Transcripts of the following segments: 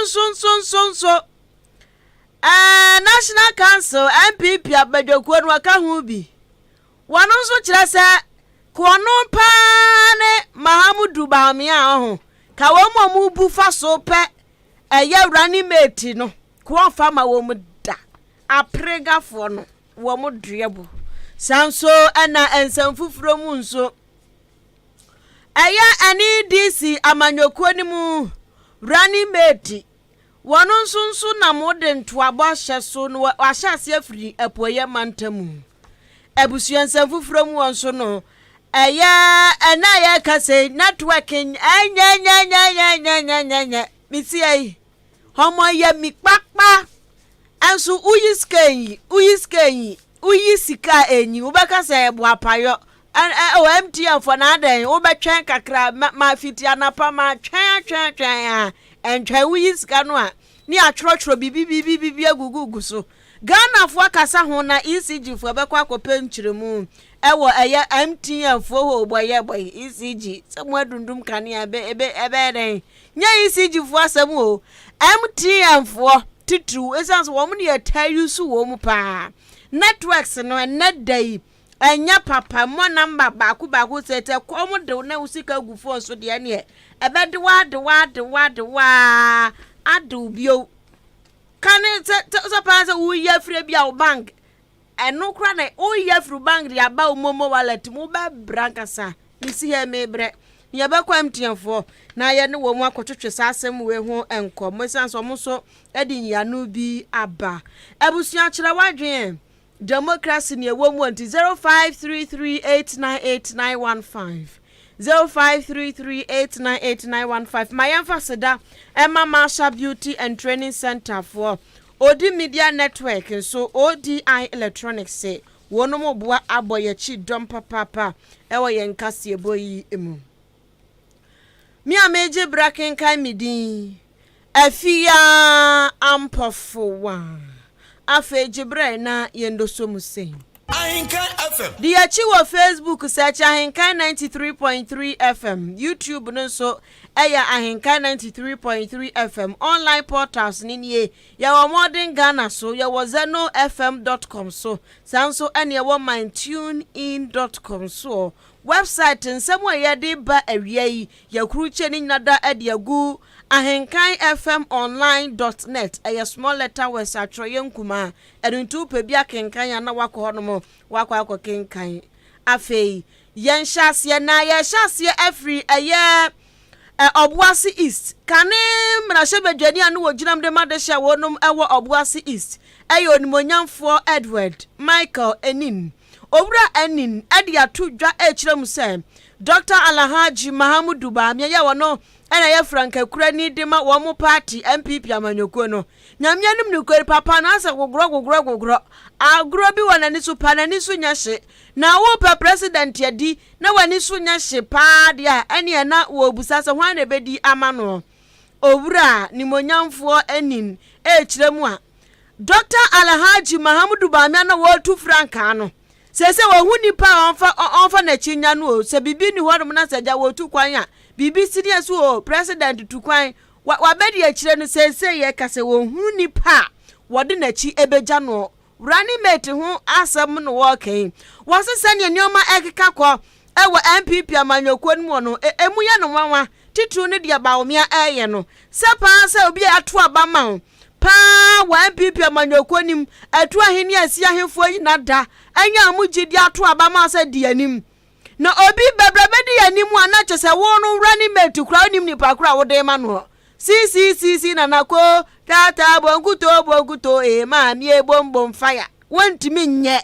nso nso nso nso ɛɛ National Council NPP abadwakuo no wɔka ho bi. Wɔn nso kyerɛ sɛ koɔno paa ne Mahamudu Bawumia ɔho ka wɔn mu a wɔn bu fa so pɛ ɛyɛ running mate no koɔn fa ma wɔn da aperegafoɔ no wɔn deɛ bo. Saa nso ɛna nsɛm foforɔ mu nso ɛyɛ NDC amanyɔkuo no mu running mate wɔn nso nso nam de ntoabɔ ahyɛ so no wahyɛ aseɛ afiri apueyɛ mantam mu. Abusua nsɛm foforɔ mu wɔn nso no ɛyɛ ɛna a yɛreka sɛ network nyɛnyɛnyɛnyɛnyɛnyɛnyɛ mesi ayi ɔmɔ yɛ mi kpakpa nso woyi sika yi, woyi sika yi, woyi sika enyi wobɛka sɛ ɛbo apayɔ ɛwɔ MTN fɔ na adɛn wobɛtwɛn kakra ma ma fiti anapa ma twɛn atwɛn atwɛn a ɛntwɛn. Woyi sika no a ne atwerɛtwerɛ biribi biribi biribi agugugu so. Ghanafoɔ kasa ho na ECG foɔ bɛkɔ akɔpɛ nkyerɛmu ɛwɔ ɛyɛ MTN foɔ hɔ. Bɔyɛ bɔyɛ ECG sɛ mo adundum kanea ebe ebe ɛbɛyɛ dɛn nyɛ ECG foɔ asɛm o. MTN foɔ titiriw, esan so wɔn ne yɛ use wɔn mu paa networks no ɛnɛ da yi ɛnyɛ papa. Mmɔ number baako baako sɛ tɛ kɔm de na sika gu phone so deɛ neɛ ɛbɛde wa de wa de wa de wa adew bio kane sɛ sɛ paa sɛ woyi afiri bi a wo bank ɛno kora na woyi afiri bank de aba wo MoMo wallet mu, wobɛbrɛ ankasa. Mesi ha mebrɛ ne yɛbɛkɔ MTN foɔ na yɛne wɔn mu akɔtwetwe saa asɛm wei ho nkɔmmɔ, ɛsiane sɛ ɔmo nso de nyiano bi aba. Abusua, kyerɛ wadwene. Democracy ne ɛwɔ mu nti 0533898915, 0533898915. Ma yɛmfa seda ɛma Marsha Beauty and Training Center foɔ, Odi Media Network nso, ODI Electronics wɔn mo boa abɔ yɛkyi dɔm papaapa ɛwɔ yɛn kaseɛbɔ yi mu. Mi a megye bra kenkan mi din Afia Ampɔfowa. Afei gye brɛ na yɛn doso mu sɛn. Ahenkan FM. Di akyi wɔ Facebook, search Ahenkan 93.3 FM. YouTube no nso ɛyɛ Ahenkan 93.3 FM. Online portals ne nie: yɛwɔ Modern Ghana so, yɛwɔ zenofm.com so, saa nso ɛne yɛwɔ mytunein.com so. Website nsɛm a yɛde ba awia yi yɛkurukyɛ ne nyina da ɛde agu ahenkanfmonline.net. Ɛyɛ small letter words, atwerɛyɛ nkumaa. Ɛno nti wopɛ bi akenkan a na wakɔ hɔnom wakɔ akɔ kenkan. Afei yɛnhyɛ aseɛ na yɛhyɛ aseɛ afiri ɛyɛ Ɔboase East kane mmarahyɛbadwani a no wɔ gyinam de ma de hyɛ wɔnom ɛwɔ Ɔboase East, ɛyɛ Onimonyamfoɔ Edward Michael Enin. Owura Enin ɛde ato dwa ɛkyerɛ mu sɛ Dr Alhaji Mahamudu Bawumia yɛ wɔn ɛna yɛ frankakurani de ma wɔn party NPP amanyɔkuo no. Nyame anim nokwari papa no asɛ gogorɔ gogorɔ gogorɔ agorɔ bi wɔ n'ani so pa, n'ani so nyɛ hye. Na wopɛ president adi na w'ani so nyɛ hye paa deɛ a, ɛneɛ na wɔbusa sɛ hwan na ɛbɛdi ama no. Owura Nimonyamfoɔ Anin ɛrekyerɛ mu a Dr Alhaji Mahamudu Bawumia na wɔretu frankaa no sɛ wɔhu nipa a ɔmfa ɔmfa n'akyi nya no o. Sɛ biribi ni hɔnom na sɛ gya wɔtu kwan a biribi si ne so o, president tu kwan wabɛdi akyire no, sɛsɛ yɛ kasa wɔhunu nipa a wɔde n'akyi ɛbɛgya no. Running mate ho asɛm no wɔɔkɛn wɔse sɛnea nneɛma ɛkeka kɔ ɛwɔ NPP amanyɔkuo no mu no, emu yɛ no nwanwa, titiriw ne deɛ Bawumia ɛɛyɛ no sɛ paa sɛ obi a ato aba ma wo paa wɔ NPP amanyɔkuo nim ɛto ahenni asi ahemfoɔ yi na da ɛnyɛ a mo gye di ato aba ma sɛ di anim na obi bɛbrɛ bɛdi anim a na kyɛ sɛ wo no running mate kura wonim nipa kora a wode ma no ccc nana ko tata bonkuto bonkuto ee maame bombom fire. Wontumi nyɛ,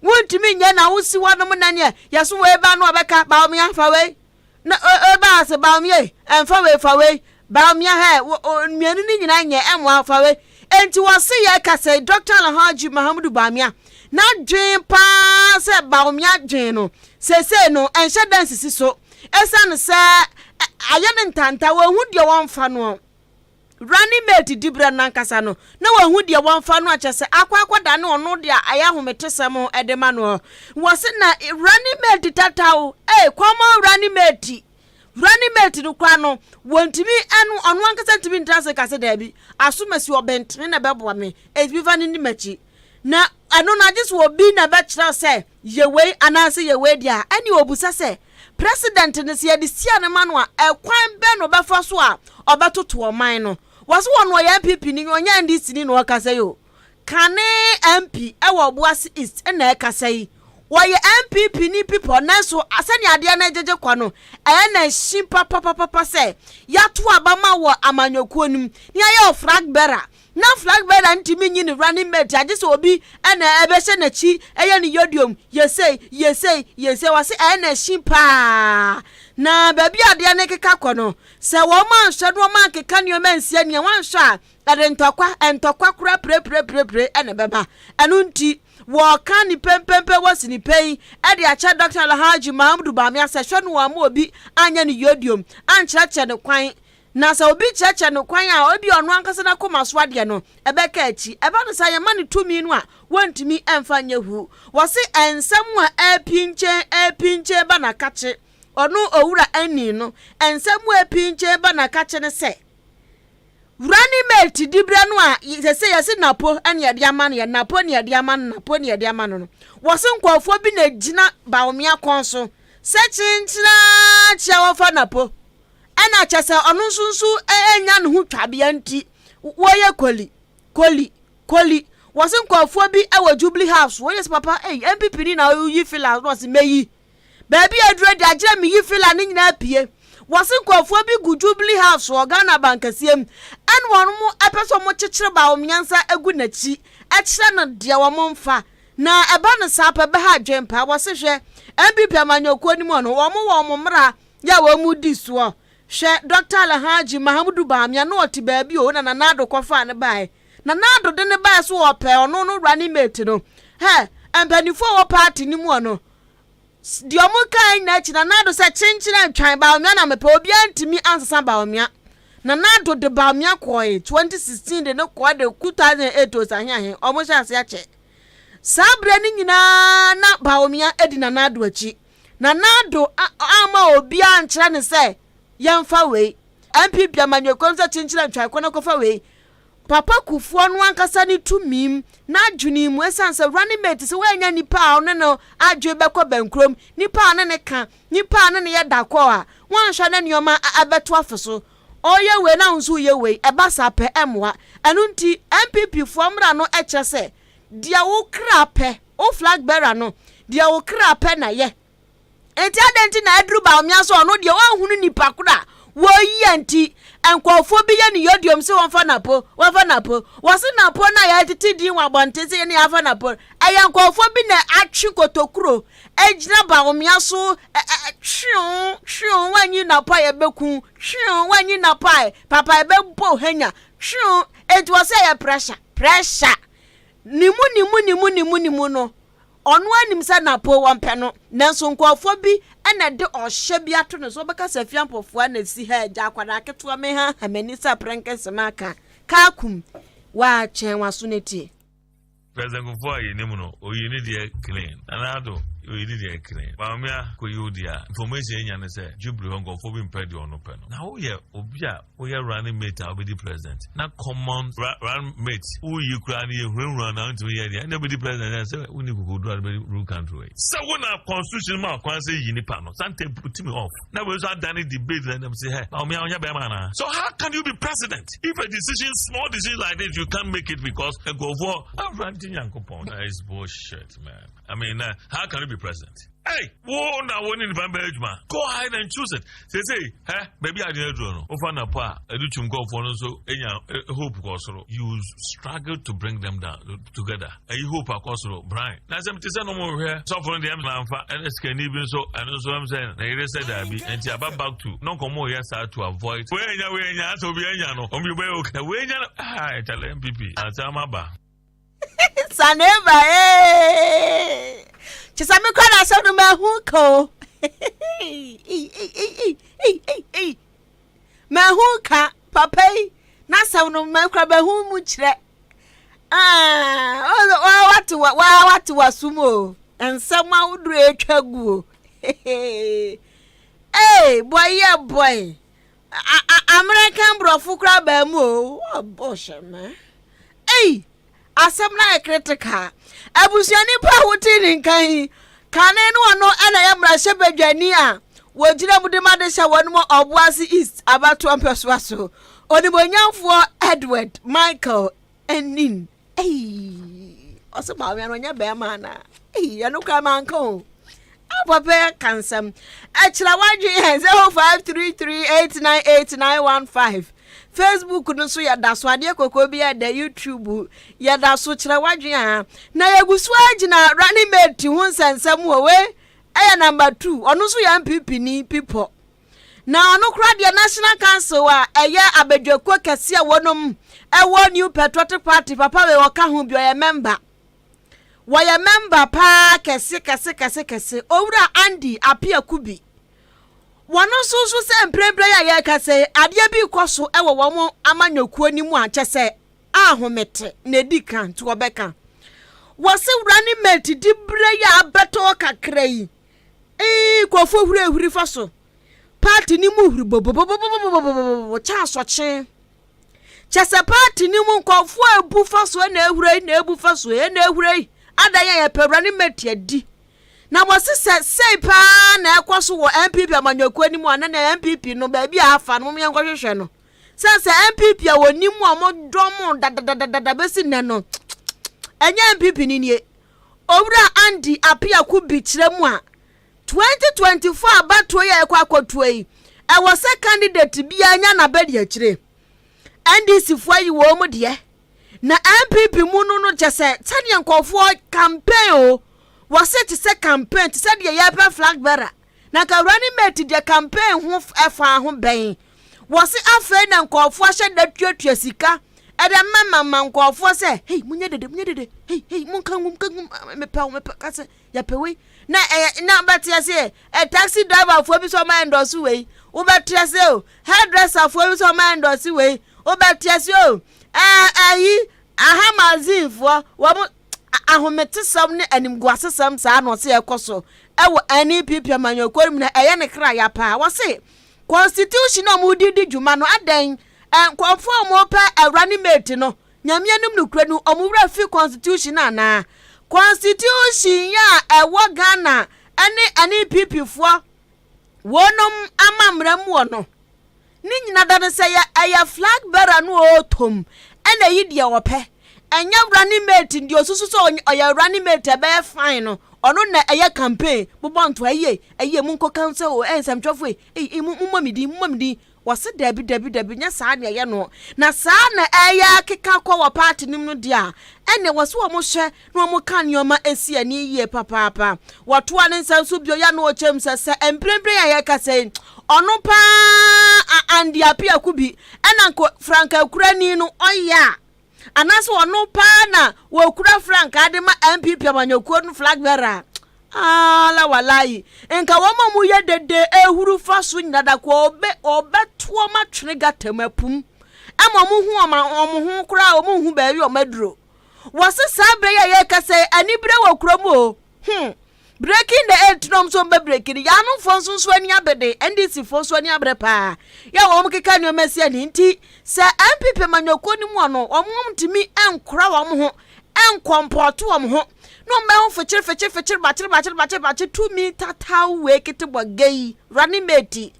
wontumi nyɛ na wosi hɔnom na neɛ yɛso wei ba no ɔbɛka Bawumia fa wei na ɔba ase Bawumia ɛmfa wei fa wei Bawumia hɛ mmienu no nyinaa nyɛ ɛmoa fa wei. Enti wɔse yɛ kasa Dr Alhaji Mahamudu Bawumia n'adwen paa sɛ Bawumia dwen no seesei no ɛnhyɛ da nsisi so, ɛsiane sɛ ayɛ ne ntanta wɔn ho deɛ wɔmfa no running mate dibrɛ no nankasa no na wɔahu deɛ wɔmfa no akyɛ sɛ akɔ akɔda ne ɔno deɛ ayɛ ahometesɛm ɛde ma no. Wɔse na running mate tataw ee common running mate. Running mate no koraa no, wɔntumi ɛno ɔno ankasa ntumi ntra ase ka sɛ daabi, asomasi ɔbɛntene na ɛbɛboa me, enti mefa no nni m'akyi. Na ɛno no agye sɛ obi na ɛbɛkyerɛ wo sɛ yɛ wei anaasɛ yɛ wei deɛ a, ɛnneɛ ɔbusa sɛ, President no sɛ yɛde sia no ma no a, ɛkwan bɛn na ɔbɛfa so a ɔbɛtoto ɔman no? Wɔse wɔn ɔyɛ NPP ni, ɔnyɛ NDC ni na ɔkasa yi o. Kane MP wɔ Obuasi East na ɛkasa yi. Wɔyɛ NPP ni pipɔ nanso sɛnea adeɛ no gyegye kɔ no, ɛyɛ na ɛhye papapapa sɛ yɛato aba ma wɔ amanyɔkuo no mu na yɛayɛ wɔ flag bearer na flag bearer ntumi nyi ne running mate agye sɛ obi na ɛbɛhyɛ n'akyi ɛyɛ ne yodiom yɛ sei yɛ sei yɛ sei. Wɔse ɛyɛ na ɛhye paa na baabi a adeɛ no keka kɔ no sɛ wɔn anhwɛ na wɔn ankeka nneɛma ansi ani a wɔanhwɛ a Ɛde ntɔkwa, ntɔkwa koraa pirepirepirepireɛ na ɛbɛba. Ɛno nti, wɔreka ne pempenpe wɔ sini pɛ yi de akyɛ Dɔkta Alhaji Mahamudu Bawumia sɛ hwɛ no wamma obi anyɛ no yodiom ankyerɛkyerɛ no kwan. Na sɛ obi kyerɛkyerɛ no kwan a, ebia ɔno ankasa n'akoma so adeɛ no, ɛbɛka akyi. Ɛba no saa, yɛma no tumi no a, wɔntumi mfa nyɛ hu. Wɔse nsɛm a ɛrepinkyɛn ɛrepinkyɛn ba n'akakye, ɔno Owura Annie no, nsɛm a ɛrepinkyɛn ba n'akakye ne sɛ, Running mate diberɛ no a sɛsɛ yɛse Napo ne yɛde ama no yɛ Napo ne yɛde ama no Napo ne yɛde ama no no wɔse nkurɔfoɔ bi na gyina Bawumia kɔn so sɛ kyenkyenaa kyia wɔfa Napo ɛna kyɛ sɛ ɔno nso nso ɛnya ne ho twabea nti wɔyɛ koli koli koli wɔse nkurɔfoɔ bi wɔ Jubilee House wɔyɛ sɛ papa ei NPP ni na woyi fila na wɔse mɛyi Baabi a aduro de agyerɛ me yi fila no nyinaa pue. Wɔse nkurɔfoɔ bi gu Jubilee House wɔ Ghana abankɛseɛ mu ɛna wɔn pɛ sɛ wɔn kyekyere Bawumia nsa gu n'akyi kyerɛ no deɛ wɔn mfa na ɛba no saa pɛ bɛha adwen paa. Wɔse hwɛ NPP amanyɔkuo no mu no wɔn wɔ wɔn mmara yɛ a wɔn di soɔ. Hwɛ Dr. Alhaji Mahamudu Bawumia na ɔte baabi o na Nana Addo kɔfaa no baeɛ. Nana Addo de no baeɛ so ɔpɛ ɔno no running mate no. Hɛ mpanimfoɔ a wɔ party no mu no Deɛ ɔmo kae nyinaa akyi Nana Addo sɛ kyenkyen antwan Bawumia na mepɛ obiara ntumi ansesa Bawumia. Nana Addo de Bawumia kɔe 2016 de no kɔe de 2008 osaheahe ɔmo hyɛ ase akyɛ. Saa berɛ no nyinaa na Bawumia di Nana Addo akyi. Nana Addo amma obiara ankyerɛ no sɛ yɛmfa wei. NPP amanyɔkuo no sɛ kyenkyen antwan kɔ na kɔfa wei. Papa Kufuor no ankasa ne tumi mu, n'adwene mu, esiane sɛ running mate sɛ woannya nipa a ɔne no adwene bɛkɔ bɛnkurom, nipa a ɔne no ka, nipa a ɔne no yɛ dakɔɔ a, woanhwɛ na nneɛma abɛto afe so. Ɔreyɛ wei na wo nso woyɛ wei, ɛba saa pɛ, ɛmmoa. Ɛno nti, NPP foɔ mmara no kyerɛ sɛ, deɛ wo kra pɛ, wo flag bearer no, deɛ wo kra pɛ na yɛ. Enti adɛn nti na aduru Bawumia sɛ ɔno deɛ ɔnhunu nipa koro a wɔyi a nti nkurɔfoɔ bi yɛ ne yodiom sɛ wɔmfa Napo, wɔmfa Napo. Wɔse Napo no a yɛtete din wɔ abɔnten sɛ yɛne yɛafa Napo no, ɛyɛ nkurɔfoɔ bi na atwe kotokuro agyina Bawumia so twew, twew, woanyi Napo a yɛbɛku, twew, woanyi Napo a papa yɛbɛbɔ hanya, twew. Enti wɔse ɛyɛ pressure, pressure. Ne mu, ne mu, ne mu, ne mu, ne mu no, Ɔno ara nim sɛ Napo wɔmpɛ no, nanso nkurɔfoɔ bi na ɛde ɔhyɛ bi ato no so. Wobɛka sɛ Afiampɔfoɔ na ɛsi ha agya akwadaa ketewa mehaha m'ani sɛ prɛnkɛsɛ maka kaa kum waa kyɛn w'aso no tie. President Kufuor a yɛnim no, ɔyii ne deɛ clean. Nana Addo, ɔyii ne deɛ clean. Bawumia kɔyi wo deɛ a, information yɛnya ne sɛ, Jubilee hɔ nkurɔfoɔ bi mpɛ deɛ ɔno pɛ no. Na woyɛ obi a Woyɛ running mate a wobɛdi president na common run mate woyi koraa no yɛhurahura na wontumi yɛ deɛ ɛnna wobɛdi president ɛ sɛ wonni kokoduro a wobɛdi rule country wei sɛ wo na constitution ma kwan sɛ yi nipa no sante put me off na wei nso adane debate na ɛnam sɛ hɛ na ɔmea ɔnyɛ bɛrima anaa so how can you be president if a decision small decision like this you can't make it because nkurɔfoɔ awurade nyankopɔn that is bullshit man I mean uh, how can you be president Hey, wo na wo ne nipa bɛyɛ adwuma. Go ahead and choose it. Sese, hɛ, baabi a adeɛ aduro no, wofa na po a, ɛde twum kɔfoɔ no nso enya eh, hope kɔ soro. You struggle to bring them down together. Ɛyi hope akɔ soro, Brian. Na sɛ te sɛ no mo hwɛ sɔfo no deɛ ɛm na nfa ɛne sikani bi nso ɛno nso ɛm sɛ na yere sɛ daabi. Nti aba back to no nkɔmɔ yɛ saa to avoid. Wei nya wei nya asɛ obi anya no, obi bɛyɛ okay. Wei nya no, ah, ɛkyɛlɛ MPP. Asɛm aba. Saneba ee kyɛ sɛ mekɔ na asɛm no mahu ka o mahu ka papa yi n'asɛm no makura mahu mu kyerɛ wate wate w'asom o nsɛm ahodoɔ atwa gu o. Ee, boy yɛ boy. American borɔfo koraa baa mu o. Ɔbɔ hyɛ mɛ. Ei, asɛm no ayɛ critical. Abusuani pa a wotee ne nka yi, kane no ɔno na ɛyɛ mmarahyɛbadwani a wɔgyina mu de ma de hyɛ wɔn mu Ɔboase East abatoɔ mpɛsoa so. Onimonyamfoɔ Edward Michael Anin. Ei, ɔsɛ maame no ɔnyɛ bɛrima anaa? Ei, ɛno koraa manka o. Papa yɛ ka nsɛm. Ɛkyerɛ w'adwene yɛ 0533898915. Facebook no nso yɛda so adeɛ kɔkɔɔ bi yɛ da YouTube yɛda so kyerɛ w'adwene a na yɛgu so agyina running mate ho nsɛnsɛm wɔ wei ɛyɛ number 2 ɔno nso yɛ NPP ni pipɔ. Na ɔno koraa deɛ National Council a ɛyɛ abadwakuo kɛseɛ a wɔnom ɛwɔ New Patriotic Party papa wei ɔka ho bi ɔyɛ member. Wɔyɛ member paa kɛse kɛse kɛse kɛse. Owura Andy Appiah Kubi. Wɔn nso nso sɛ mprempren a yɛrekasa yi adeɛ bi rekɔ so wɔ wɔn amanyɔkuo no mu a kyɛ sɛ ahomete na edi kan nti wɔbɛka. Wɔse running mate di berɛ yi a abɛtɔ kakra yi Eii nkurɔfoɔ huri ahuri fa so. Party no mu huri bobobobobobobobobo kyɛ asɔkye. Kyɛ sɛ party no mu nkurɔfoɔ ebu fa so na ehura yi na ebu fa so na ehura yi. Adan a yɛpɛ wura ne mate adi. Na wɔse sɛ sei paa na ɛkɔ so wɔ NPP amanyɔkuo no mu a na na NPP no baabi a afa no mom yɛnkɔhwehwɛ no. Sɛ sɛ NPP a wɔnim a wɔdɔ mo dadadadada bɛsi nnɛ no ɛnyɛ NPP no nie. Owura Andy Appiah Kubi kyerɛ mu a, 2024 abatoɔ yi a yɛkɔ akɔtoɔ yi, ɛwɔ sɛ candidate biara nya n'abadiakyire. NDC foɔ ayi wɔn mu deɛ, na NPP mu no no kyɛ sɛ sɛdeɛ nkurɔfoɔ campaign o, wɔse te sɛ campaign te sɛ deɛ yɛpɛ flag bearer. Na nka running mate deɛ campaign ho ɛfa ho bɛn. Wɔse afei na nkurɔfoɔ ahyɛ da tuatua sika ɛde amamama nkurɔfoɔ sɛ hei monyɛ dede monyɛ dede hei hei monka ngum nka ngum mepɛ wo mepɛ ka sɛ yɛpɛ wei na ɛyɛ na wobɛte ase ɛ taxi driver foɔ bi sɛ ɔma endorse wei wobɛte ase o hairdresser foɔ bi sɛ ɔma endorse wei wobɛte ase o ɛɛ ɛyi ahamazine foɔ wɔn ahometesɛm ne animguasesɛm saa na ɔse ɛkɔ so ɛwɔ NPP amanyɔkuo no mu na ɛyɛ ne kra ya paa wɔse Constitution a wɔde di dwuma no adɛn nkurɔfoɔ a wɔpɛ a running mate no Nyame anim nokorɛ no wɔn werɛ fi constitution no anaa? Constitution yi a ɛwɔ Ghana ne NPP foɔ wɔnom amammerɛ mu wɔ no ne nyina da no sɛ yɛ ɛyɛ flag bearer no ɔɔtɔm ɛna ɛyi deɛ ɔpɛ ɛnyɛ running mate deɛ ɔsusu sɛ ɔyɛ running mate ɛbɛyɛ fine no ɔno na ɛyɛ campaign bobɔ ntoa yie ɛyie mu nkɔka sɛ o ɛyɛ nsɛmtwerɛfoɔ yi ei mommɔ me din mommɔ me din wɔse dabi dabi dabi nyɛ saa na ɛyɛ no na saa na ɛyɛ akeka kɔ wɔ party no mu no deɛ a ɛne wɔse wɔn hwɛ na wɔn ka nneɛma esi ani yie papaapa wɔtoa ne nsa nso bio ya na ɔkyɛm sɛ sɛ mprempren a yɛkasa yi ɔno paa Andy Appiah Kubi ɛna nko frankakurani no ɔyɛ a anaasɛ ɔno paa na wɔkura frankaa de ma NPP amanyɔkuo no flag bearer ala walayi nka wɔn a wɔyɛ dede ehuru fa so nyina da ko ɔbɛ ɔbɛto wɔn atwene gata mu apum ɛma wɔn ho wɔn wɔn ho koraa wɔn ho baabi wɔn aduro wɔsi saa bere yi a yɛrekasa yi anibere wɔ kurom o Breaking the eight na wɔn nso wɔbɛ break no yanomfoɔ nso nso ani abere NDC foɔ nso ani abere paa yɛ wɔn keka nneɛma si ani nti sɛ NPP manyɔkuo no mu ɔno wɔn ntumi nkora wɔn ho nkɔmpɔto wɔn ho na wɔn bɛho fekyere fekyere fekyere bakyere bakyere bakyere bakyere tumi tataw wei kete bɔ gay running mate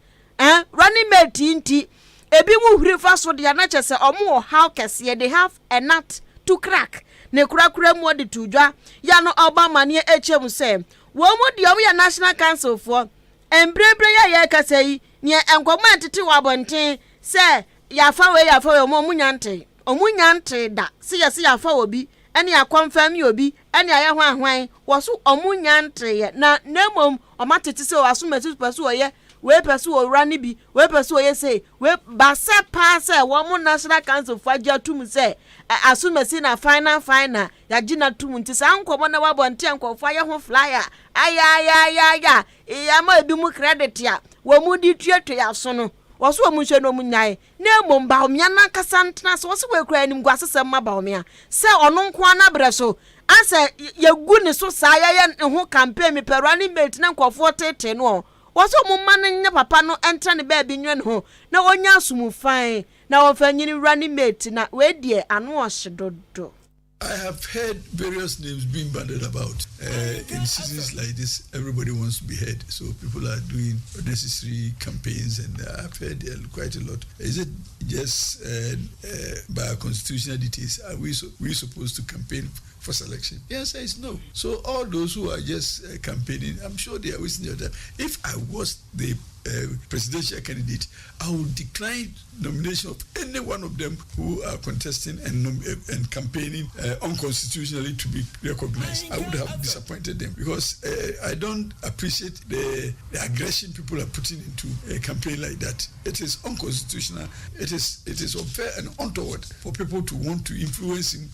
running mate nti ebi mu huri fa so deɛ na kyɛ sɛ wɔn wɔ haw kɛseɛ. They have a nut to crack. Ne korakora mu ɔde to dwa ya no ɔba amaneɛ akyɛ mu sɛ wɔn mu deɛ wɔn yɛ National Council foɔ mprempren yi a yɛrekasa yi neɛ nkɔmɔ a ɛtete wɔ abɔnten sɛ yɛafa wei yɛafa wei wɔn nya nte wɔn nya nte da sɛ yɛsɛ yɛafa obi ɛne akɔnfɛm yɛ obi ɛne ayɛ hwan hwan wɔ so wɔn nya nteeɛ na na mmom wɔn atete sɛ asomasi pɛ so wɔyɛ wei pɛ so wɔwura ne bi wei pɛ so wɔyɛ sei wei basɛ paa sɛ wɔn National Council fo agye atum sɛ asomasi na final final yɛagye na tum nti saa nkɔmɔ na wabɔ nte nkɔfoɔ ayɛ ho flyer ayɛ ayɛ ayɛ ayɛ ama ebi mu credit a wɔn mu de tuatua aso no wɔ so wɔn nhyɛ no wɔn nyae na mmom Bawumia nankasa ntena so wɔsɛ wɔakura anim gu asesɛm ma Bawumia sɛ ɔno nko ara n'abrɛ so asɛ yɛgu ne so saa yɛyɛ ne ho campaign mepɛ running mate na nkɔfoɔ tete no. Wɔse wɔn mma no nyɛ papa no ntra ne baabi nwene ne ho na ɔnya asom fann na wɔmfa nyini running mate na wei deɛ ano ɔhye dodo. I have heard various names being bandied about. Uh, in seasons like this, everybody wants to be heard, so people are doing unnecessary campaigns, and I've heard uh, quite a lot. Is it just uh, uh, by our constitutional details? Are we so, we supposed to campaign for selection? The answer is no. So all those who are just uh, campaigning, I'm sure they are wasting their time. If I was the uh, presidential candidate, I would decline nomination of any one of them who are contesting and nom- uh, and campaigning uh, unconstitutionally to be recognized. I would have disappointed them because uh, I don't appreciate the, the aggression people are putting into a campaign like that. It is unconstitutional. It is unfair and untoward for people to want to influence him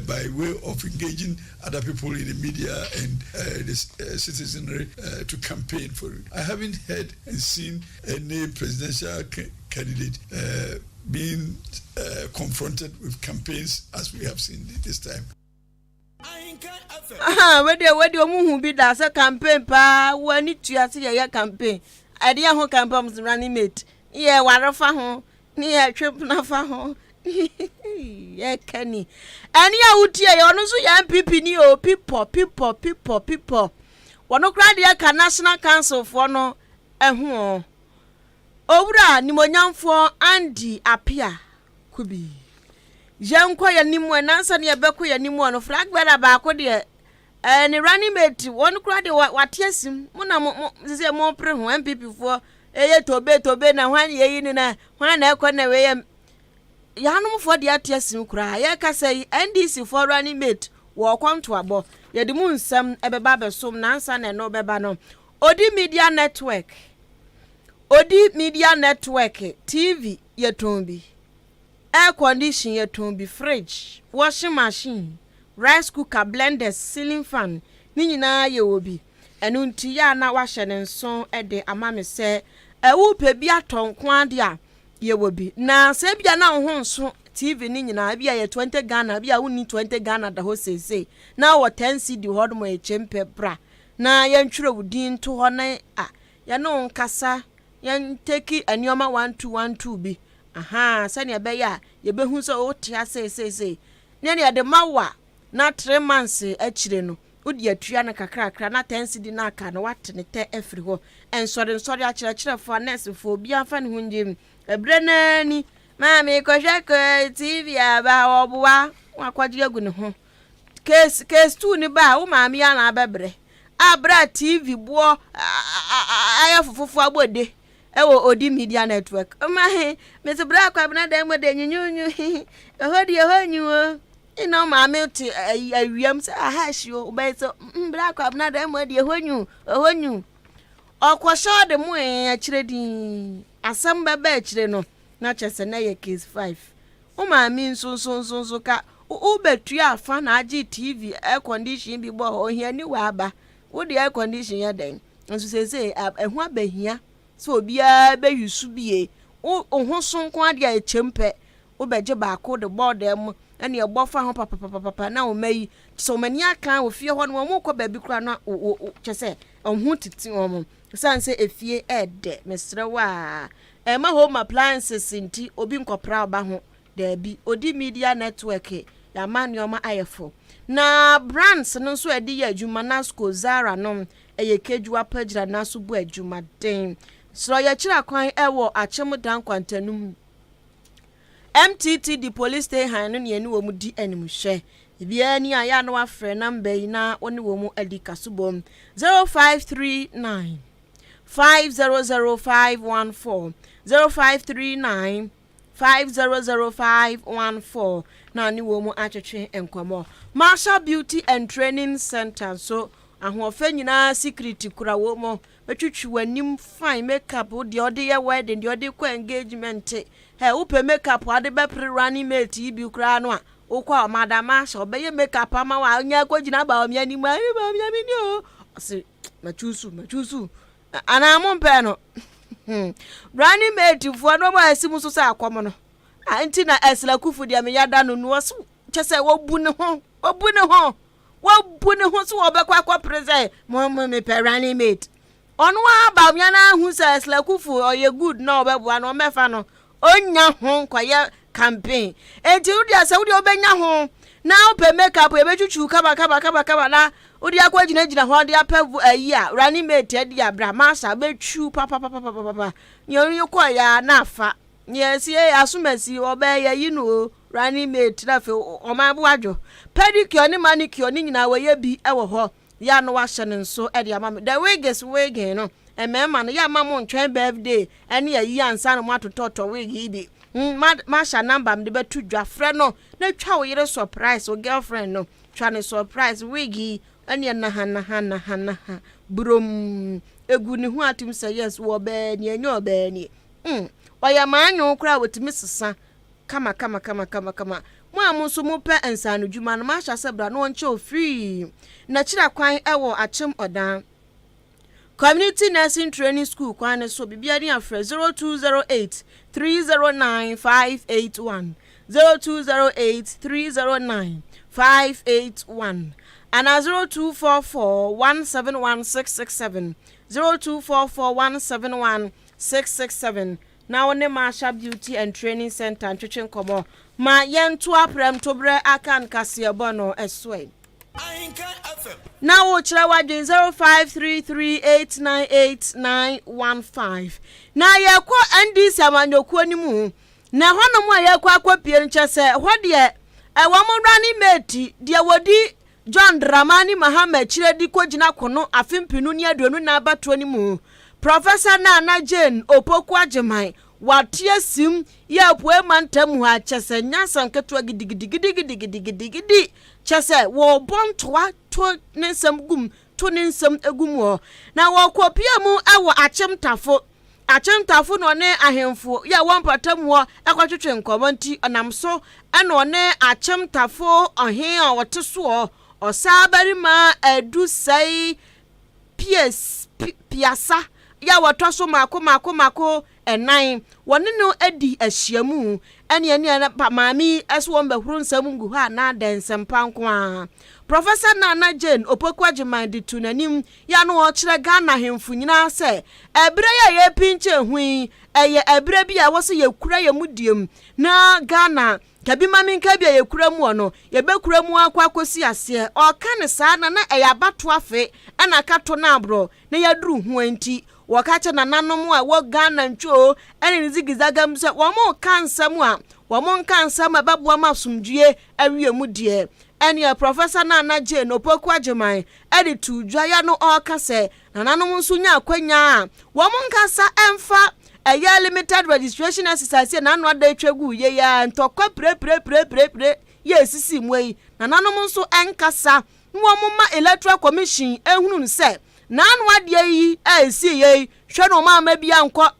by way of engaging other people in the media and the citizenry to campaign for it. I haven't heard and seen any presidential ca- candidate being confronted with campaigns as we have seen this time. Wedeɛ wedeɛ ɔmo hu bi da sɛ campaign paa wo ani tua sɛ yɛyɛ campaign ɛde yɛ ho campaign ɔmo running mate ne yɛ ware fa ho ne yɛ twe pena fa ho yɛka ni ɛne a wotie yɛ ɔno nso yɛ NPP ni o pipɔ pipɔ pipɔ pipɔ wɔn koraa deɛ ka national council foɔ no ɛho o owura nimonyamfoɔ Andy Appiah Kubi yɛnkɔ yɛn anim ɛ nansa ne yɛbɛkɔ yɛn anim no flag bearer baako deɛ ɛɛ ne running mate wɔn koraa deɛ wate asim mo na mo mo sisi mo pere ho NPP foɔ ɛyɛ tobe tobe na hwan yɛ yi ni na hwan na ɛkɔ na ɛyɛ yanomfoɔ deɛ ate asim koraa yɛkasa yi NDC foɔ running mate wɔ kɔnto abɔ yɛde mu nsɛm ɛbɛba abɛsom nansa na ɛno bɛba no. Odi Media Network, Odi Media Network, TV yɛtɔn bi, air condition yɛtɔn bi, fridge, washing machine, rice cooker, blenders, ceiling fan ne nyinaa yɛwɔ bi. Ɛno nti yɛ a na wahyɛ ne nso de ama me sɛ ɛwo pɛ bi atɔ nko adeɛ a yɛwɔ bi na sɛ ebia na wo ho nso TV ne nyinaa bi a yɛ 20 Ghana bi a wonni 20 Ghana da hɔ seesei na wɔ 10 cedi hɔ nom ɛkyɛ mpɛ bra na yɛntwerɛ wo din to hɔ na a yɛne wo nkasa yɛn take nneɛma 1212 bi aha sɛnea ɛbɛyɛ a yɛbɛhu sɛ wote aseeseesei ne ne yɛde ma wo a na 3 months akyire no wode atua no kakrakra na 10 cedi no aka no wate ne tɛ afiri hɔ. Nsɔre nsɔre akyerɛkyerɛfoɔ nɛɛsefoɔ obiara fa ne ho ngye ɛberɛ naa ni maame kɔhwɛ kɔ TV aba ɔboa wakɔgye agu ne ho case case two ni ba a wo maame yi ana abɛbrɛ abere a TV boɔ ayɛ fofofo abɔde ɛwɔ Odi Media Network ɔma he mesi bere akwabena dan mu de nyunyunyu ɛhɔ deɛ ɛhɔ nyi o ina maame te awiam sɛ aha ahyi o wobɛyɛ sɛ bere akwabena dan mu deɛ ɛhɔ nyu ɛhɔ nyu ɔkɔhyɛ ɔde mu ɛɛ akyire din asɛm bɛbɛ akyire no na kyerɛ sɛ na yɛ case five. Wo maame nso nso nso nso ka wobɛtua afa na agye TV, air condition bi bɔ hɔ ohiani wɔ aba wode air condition yɛ dɛn nso seesei ɛho abɛhia sɛ obiara bɛyi so bie wo ho so nko adeɛ a ɛkyɛm pɛ wobɛgye baako de bɔɔ dan mu ɛne ɛbɔ fa ho papapapapa na wɔn ayi sɛ wɔn ani aka wɔ fie hɔ no wɔn kɔ baabi koraa na kyɛ sɛ ɔho tete wɔn san sɛ efie ɛɛdɛ. Mesrɛ wo a ɛma home appliances nti obi nkɔpra ɔba ho daabi. Odi Media Network yɛama nneɛma ayɛ fo na brands no nso ɛde yɛ adwuma. Nasco, Zara no ɛyɛ kedua pagyina naso bu adwuma den srɛ yɛkyerɛ kwan ɛwɔ Akyem Dan kwantanum MTT police station no ne ɛne wɔn di animhwɛ ebiara ni a yɛ a na wafrɛ number yi na wɔne wɔn adi kasobom 0539 500514, 0539 500514 na ne wɔn mu atwetwe nkɔmɔ. Marshall Beauty and Training Center nso ahoɔfɛ nyinaa security kura wɔn mu bɛtwitwi w'anim fine makeup deɛ ɔde yɛ wedding deɛ ɔde kɔ engagement ɛ wopɛ makeup ade bɛpere running mate yi bi koraa no a wokɔ a Madam Ahyɛ ɔbɛyɛ makeup ama wa ɔnyɛ akɔgyina ba ɔmia anim a ba ɔmia mi ni o ɔsi matwusu matwusu anaa mo mpɛ no running mate foɔ no ɔmo a ɛsi mu nso sɛ akɔm no a nti na ɛsla kufu deɛ meyɛ da no no ɔso kyɛ sɛ wɔbu ne ho wɔbu ne ho wɔbu ne ho so wɔbɛkɔ akɔpere sɛ mo mo mepɛ running mate. Ɔno ara Bawumia no ara hu sɛ Ursula Kufu ɔyɛ good na ɔbɛboa no, ɔmmɛfa no, ɔnnya ho nkɔyɛ campaign. Enti wo deɛ sɛ wo deɛ wobɛnya ho na wopɛ make up yɛbɛtwitwiw kama kama kama kama na wode akɔ gyinagyina hɔ de apɛ ayi a running mate adi a bra masa bɛtwiw papapapapapa. Nea ɔno kɔɔ ya na afa. Nea ɛsi yɛ asomasi ɔbɛyɛ yɛyi no o running mate na afei ɔman bo adwo. Pedicure ne manicure ne nyinaa wɔyɛ bi wɔ hɔ. Yɛ a na wahyɛ no nso de ama me. The wig is wigging no, mmarima no, yɛ a mma mo ntwɛn birthday ne ayi ansa na mo atotɔtɔ wig yi bi. Hmm, ma mahyɛ number mede bɛto dwa. Frɛ no na twa wo yere surprise, wo girlfriend no, twa no surprise. Wig yi, ɛneɛ naha naha naha naha, brom, egu ne ho atum sɛ yes, wɔ ɔbaa nie, ɛnyɛ ɔbaa nie. Hmm, ɔyɛ maanwo koraa wɔtumi sesa Kama kama kama kama kama. Mo a mo nso mo pɛ nsaano dwuma no mahyɛ ase bra na wɔnkyɛ wo free. Nakyira kwan ɛwɔ Akyem Ɔdan Community Nursing Training School kwan no so biribiara ni a frɛ 0208 309 581 0208 309 581 anaa 0244 171 667 0244 171 667. Na wo ne Marsha Beauty and Training Centre ntwetwe nkɔmmɔ ma yɛnto aprɛmtoberɛ aka nkaseɛbɔ no so ɛ. Na wokyerɛ w'adwene 0533898915. Na yɛkɔ NDC amanyɔkuo no mu na ɛhɔnom a yɛkɔ akɔpie no kyɛ sɛ ɛhɔ deɛ ɛwɔ mo running mate deɛ wɔdi John Dramani Mahama akyire de kɔgyina kono afe mpenu ne 24 abatoɔ no mu. Professor Nana Jane Opoku Agyemang, wate asim yɛ apuei mantam ha kyɛsɛ nyɛ asɛm ketewa gidigidigidigidigidigidi kyɛsɛ wɔbɔ ntoa to ne nsɛm gum to ne nsɛm gu mu hɔ na wɔkɔpia mu wɔ Akyem Tafo Akyemtafo na ɔne ahemfo yi a ɛwɔ mpɔtam hɔ kɔtwetwe nkɔmmɔ nti, ɔnam so na ɔne Akyemtafo ɔhen a ɔte soɔ, Ɔsaabarima Adusɛe Pies, Piasa, yi a wɔtɔ so mmaako mmaako mmaako nnan, wɔne no adi ahyiamu. Ɛne ɛne pa maame yi so wɔn bɛhoro nsɛm ngu hɔ anaa dɛn nsɛmpa nko ara. Professor Nana Jane Opoku Agyemang de to n'anim Yɛ a na ɔrekyerɛ Ghana ahemfo nyinaa sɛ ɛberɛ yi a yɛrepinkyɛn ho yi, ɛyɛ ɛberɛ bi a ɛwɔ sɛ yɛkura yɛn mudie mu na Ghana kabi-ma-menka bi a yɛkura mu no, yɛbɛkura mu akɔ akɔsi aseɛ. Ɔreka no saa na na ɛyɛ abatoɔ afe na aka to no aborɔ na yɛaduru ho nti, wɔka kyerɛ nananom a ɛwɔ Ghana ntwoo ne ne zigizaga mu sɛ wɔreka nsɛm a, wɔnka nsɛm a ɛbɛboa ma asomdwoeɛ awie mu deɛ. Ɛnneɛ Professor Nana Jane Opoku Agyemang de too dwa yɛ no ɔreka sɛ nananom nso nya akwanya a wɔn nkasa mfa ɛyɛ limited registration exercise yɛ n'ano ada atwa gu yɛ yɛ ntɔkwa pirepirepirepirepireɛ yɛ esisi mu yi nananom nso nkasa na wɔn ma electoral commission ehunu no sɛ n'ano adeɛ yi a esi yɛ yi hwɛ na wɔn ama bi ankɔ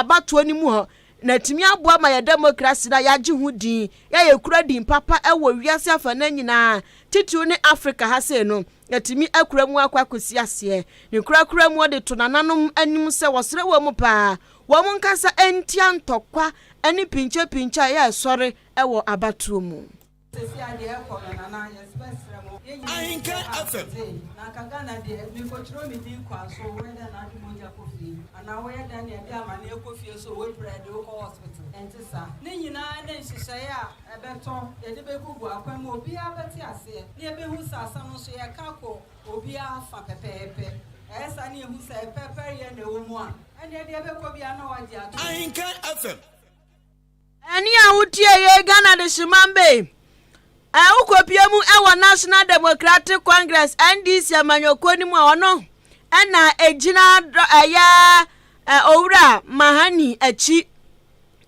abatoɔ no mu hɔ na atumi aboa ma yɛ demokrasi na yɛagye ho din yɛ yɛkura din papa wɔ wiase afanan nyinaa titiriw ne Afrika ha sei no, yɛatumi akura mu akɔ akɔsi aseɛ. Ne korakora mu ɔde to nananom anim sɛ wɔsrɛ wɔn mu paa wɔn nkasa ntia ntɔkwa ne pinkyɛpinkyɛ a ɛyɛ a ɛsɔre wɔ abatoɔ mu. Sɛsi a deɛ ɛkɔ no nana yɛsbɛsrɛ mo yɛn nyinaa nim sɛ abɔnten na anka Ghana deɛ mekɔtwerɛ me din kwan so woyɛ dɛn na ade mogya kɔ fie anaa woyɛ dɛn na yɛde amaneɛ kɔ fie so wobrɛ de wokɔ hospital ɛnte saa ne nyinaa ne nhyehyɛeɛ a ɛbɛtɔ, yɛde bɛgugu akwan mu, obiara bɛte aseɛ, na yɛbɛhu sɛ asɛm no nso yɛka kɔ obiara fa pɛpɛɛpɛ. Ɛyɛ saa na yɛhu sɛ pɛpɛryɛ na ɛwɔ mu a, ɛnneɛ deɛ ɛbɛkɔ biara na wɔagye atom. Ahenkan FM. Ɛne a wotie yei Ghana Dehyeman Bay ɛ wokɔpie mu wɔ National Democratic Congress NDC amanyɔkuo no mu a ɔno ɛna ɛgyina ɛyɛ Owura Mahani akyi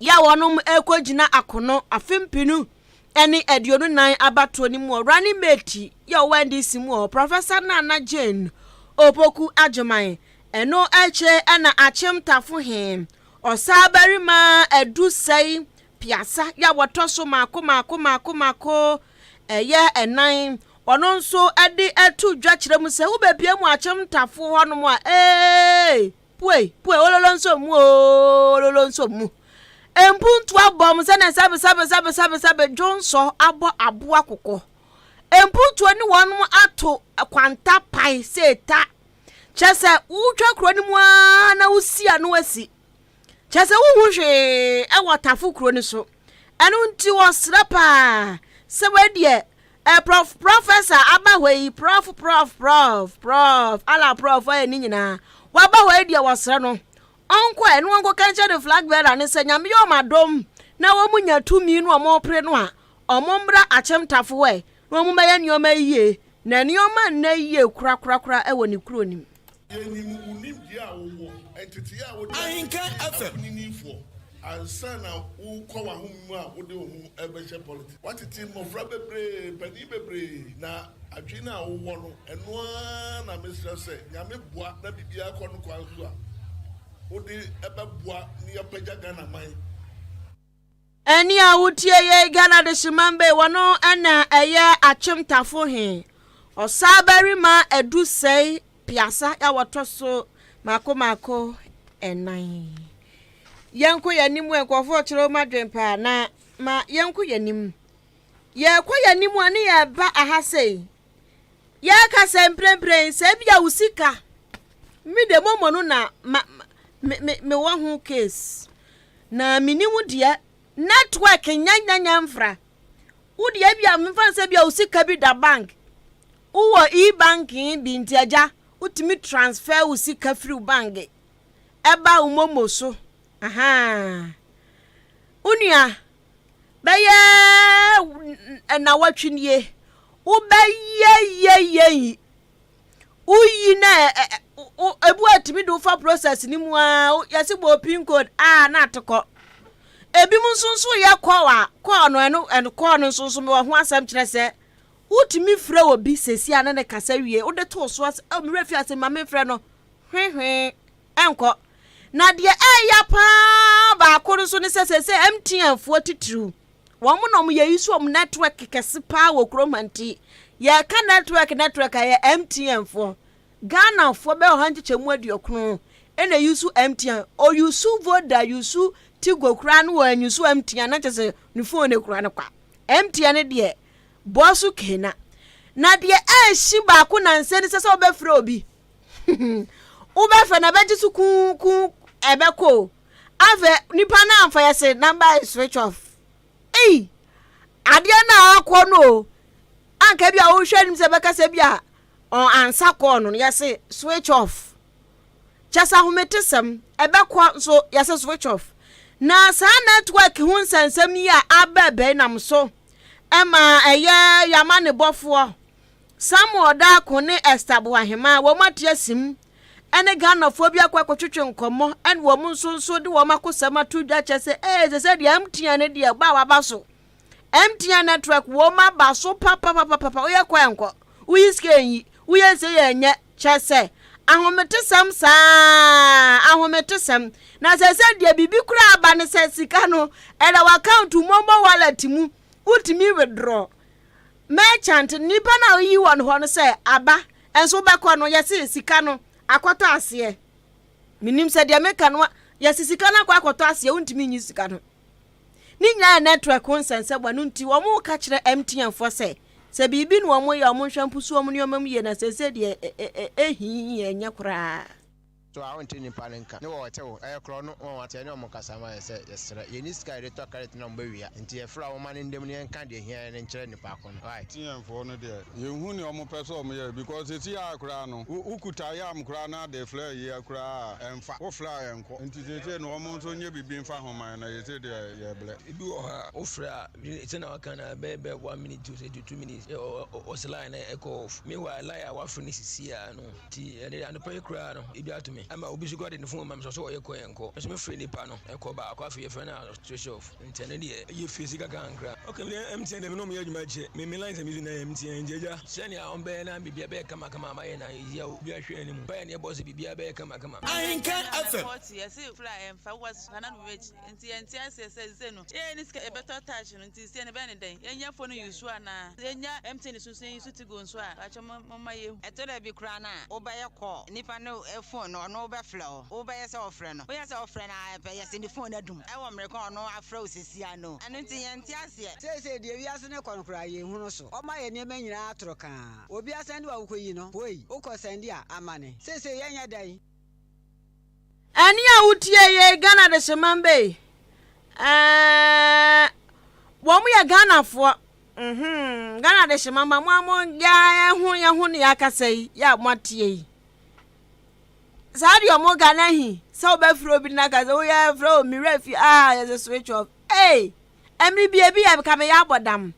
yɛ a wɔnom rekɔgyina akono afe 2024 abatoɔ no mu wɔ running mate yɛ ɔwɔ NDC mu wɔ Professor Nana Jane Opoku Agyeman. Ɛno akyire ɛna Akyem Tafo he Ɔsaabarima Adu Sɛe Piasa yɛ a wɔtɔ so maako maako maako maako ɛyɛ ɛnan ɔno nso ɛde ɛto dwa kyerɛ mu sɛ wobɛpie mu Akyem Tafo hɔnom a ee Pue, pue, ololo nso mu oo, ololo nso mu. Mpuntu abɔ mu sɛnea sɛbesɛbesɛbesɛbesɛbe dwonsɔ abɔ aboa kɔkɔ. Mpuntuo ne wɔn ato kwanta pae sɛ ta. Kyɛ sɛ wotwa kuro no mu ara na wosi ano asi. Kyɛ sɛ wohu hwee wɔ Tafo kuro no so. Ɛno nti wɔsrɛ paa sɛ wei deɛ eh, prof, professor aba hɔ yi, prof, prof, prof, prof, ala prof ayɛ ne nyinaa. Waba hɔ yi deɛ wɔsrɛ no ɔnkɔ ɛ na wɔnkɔka nkyerɛ ne flag bearer no sɛ Nyame yɛ wɔn adom na wɔn nya tumi no wɔn repere no a, wɔn mmra Akyem Tafo ɛ na wɔn mmɛyɛ nneɛma yie na nneɛma nna yie korakorakora wɔ ne kuro no mu. Yɛnim wo nimdeɛ a wowɔ, nteteyɛ a wode ato akuninifoɔ ansa na worekɔ w'ahome mu a wode wo ho rebɛhyɛ politics. Woatete mmɔfra bebree, mpanin bebree, na adwene a wowɔ no, ɛno ara na mesrɛ sɛ Nyame boa na biribiara kɔ no kwan so a, wode bɛboa na yɛapagya Ghana man. Ɛnne a wotie yei Ghana Adehyeman Bay wɔno na ɛyɛ Akyem Tafo he ɔsaabarima Adu Sɛe Piasa a wɔtɔ so mako mako nnan. Yɛnkɔ yɛn anim ɛ nkurɔfoɔ kyerɛ wɔn adwene paa na ma yɛnkɔ yɛn anim. Yɛkɔ yɛn anim a ne yɛba aha sei. Yɛka sɛ mprempren sɛ ebi a wo sika me de momo no na ma me me mewɔ ho case. Na menni wo deɛ network nyɛnyɛnyɛ mfra wo deɛ ebia memfa no sɛ ebia wo sika bi da bank wowɔ e-banking bi nti agya wotumi transfer wo sika firi wo bank ɛba wo momo so ahaa wo nua bɛyɛ nnawɔtwe nie wobɛyɛ yɛ yɛ Woyi na ebu a etumi de wo fa process no mu ara, yɛse bɔ pin code a na ate kɔ. Ebinom nso nso yɛ call a, call no ɛno ɛno call no nso nso mewɔ ho asɛm kyerɛ sɛ wotumi frɛ obi sɛsi a ne ne kasa wie wode to so ase oh me werɛ fi ase ma memfrɛ no hwehwee ɛnkɔ. Na deɛ ɛyɛ paa baako no nso ne sɛ sɛsɛ MTN foɔ titiriw Wɔn na wɔn yɛyi so wɔn network kɛse paa wɔ kurom ha nti yɛka network network a yɛ MTN foɔ. Ghana foɔ bɛyɛ ɔha nkyekyɛ mu aduokron ɛna yi so MTN. Ɔyusu Voda, yusu Tigo koraa no wɔ anyusu MTN na kyɛ sɛ ne phone no kura no kwa. MTN deɛ bɔɔ so kena. Na deɛ ɛhyi baako nansa ni sɛ sɛ wobɛfrɛ obi wobɛfrɛ na ɛbɛgye so kuu kuu ɛbɛkɔ o. Afei nipa no amfa yɛ se number is switch off. Ei! Adeɛ no a akɔ no o. Anka bi a wohwɛ anim sɛ bɛka sɛ bi a ɔn ansa kɔɔ no yɛ se switch off. Kyɛ sɛ ahometesɛm ɛbɛkɔ nso yɛ se switch off. Na saa network ho nsɛnsɛm yi a aba ɛbɛn nam so ɛma ɛyɛ yama ne bɔfoɔ Samuel Darko ne Esther Boahema wɔn ate asim ne Ghanafoɔ bi akɔ akɔtwetwe nkɔmmɔ ɛne wɔn nso nso de wɔn akosɛm ato dwa kyɛ sɛ ee sɛ sɛ deɛ MTN no deɛ ba a waba so MTN network wɔn aba so papapapapa woyɛ kɔ ɛnkɔ woyi sika ɛnyi woyɛ nse yɛ ɛnyɛ kyɛ sɛ ahometesɛm saa ahometesɛm na sɛ sɛ deɛ biribi koraa aba ne sɛ sika no ɛda w'account momo wallet mu wotumi withdraw Merchant, nnipa no a woyi wɔn hɔ no sɛ aba nso wobɛkɔ no yɛse sika no akɔtɔ aseɛ. Menim sɛ deɛ meka no yɛse sika no akɔ akɔtɔ aseɛ wontumi nyi sika no. Ne nyinaa yɛ network ho nsɛnsɛm ɛno nti wɔn ka kyerɛ MTN foɔ sɛ sɛ biribi na wɔn yɛ wɔn nhwɛ mpusu wɔn nneɛma mu yie na sɛsɛ deɛ ɛhii ɛnyɛ koraa. So a wonte nnipa no nka ne wɔ ɔte wo ɛyɛ korɔ no wɔn ate ɛne wɔn kasa ma yɛ sɛ yɛsrɛ yɛnni sika a yɛde tɔ credit na wɔn bɛwia nti yɛfrɛ a wɔn ma no ndam na yɛnka deɛ ɛhia yɛn no nkyerɛ nnipa ko no wai. TM foɔ no deɛ yɛnhu nea ɔmo pɛ sɛ ɔmo yɛ because sɛsi ara koraa no wo kuta yam koraa na de flɛ yɛ koraa a ɛnfa wo flɛ a ɛnkɔ nti seesei no ɔmo nso nyɛ biribi nfa ho ma yɛn na yɛsei deɛ yɛbrɛ. Ebi wɔ hɔ a wo frɛ a sɛnea waka no a ɛbɛyɛ bɛyɛ one minute to sɛ 2 minutes ɔsɛ line no ɛkɔ off meanwhile line a wafrɛ no sisi a no Nti ɛnɛ deɛ anɔpa yi koraa no ebi ato me ama obi nso koraa de ne phone ma me sɛ ɔsɛ ɔyɛ kɔ yɛn kɔ nso mefrɛ nipa no ɛkɔ baako afei yɛfrɛ no a switch off nti ɛno deɛ ɛyɛ fie sika kankra. Ok me deɛ MTN deɛ me ne ɔmo yɛ adwuma kyɛ me me lines a me use no yɛ MTN nti agya sɛnea ɔmo bɛyɛ na biribiara bɛyɛ kama kama ama yɛn na yɛ a obiara hwɛ anim mpaeɛ na yɛbɔ sɛ biribiara bɛyɛ kama kama. Ahenkan FM. Forty yɛse fly ɛmfa was nana no rich nti yɛnte aseɛ sɛ sesei no yɛyɛ ne sika yɛbɛtɔ touch no nti sesei no ɛbɛyɛ ne dɛn yɛnya phone use anaa yɛnya MTN so nso yɛn use tigo nso a pakyɛ momma yɛhu. Ɛtɔ da bi koraa no a, wobɛyɛ call, nipa no phone no ɔno. ɔno bɛfrɛ wo, wobɛyɛ sɛ wofrɛ no, woyɛ sɛ wofrɛ no ara pɛ, yɛse ne phone adum wɔ mmerɛ ko a ɔno afrɛ wo sesia no, ɛno nti yɛnte aseɛ. Seesei deɛ wiase no rekɔ no koraa yɛnhunu so. Wɔma yɛn nneɛma nyinaa atoro kaa. Obi asɛnde wo a wokɔyi no, hoi, wokɔ sɛnde a, amane. Seesei yɛnyɛ dɛn? Ɛne a wotie yei Ghana dehyemam bɛ yi ɛɛ wɔn yɛ Ghanafoɔ mhm Ghana dehyemam ba mo a mo yɛ ho yɛ ho ne akasa yi yɛ a mo atie yi saa deɛ ɔmo Ghana hi sɛ wobɛfrɛ obi na kasa woyɛ frɛ o mewura fi a yɛsɛ switch off ee ɛmiri bi ebi yɛ ka meyɛ abɔ dam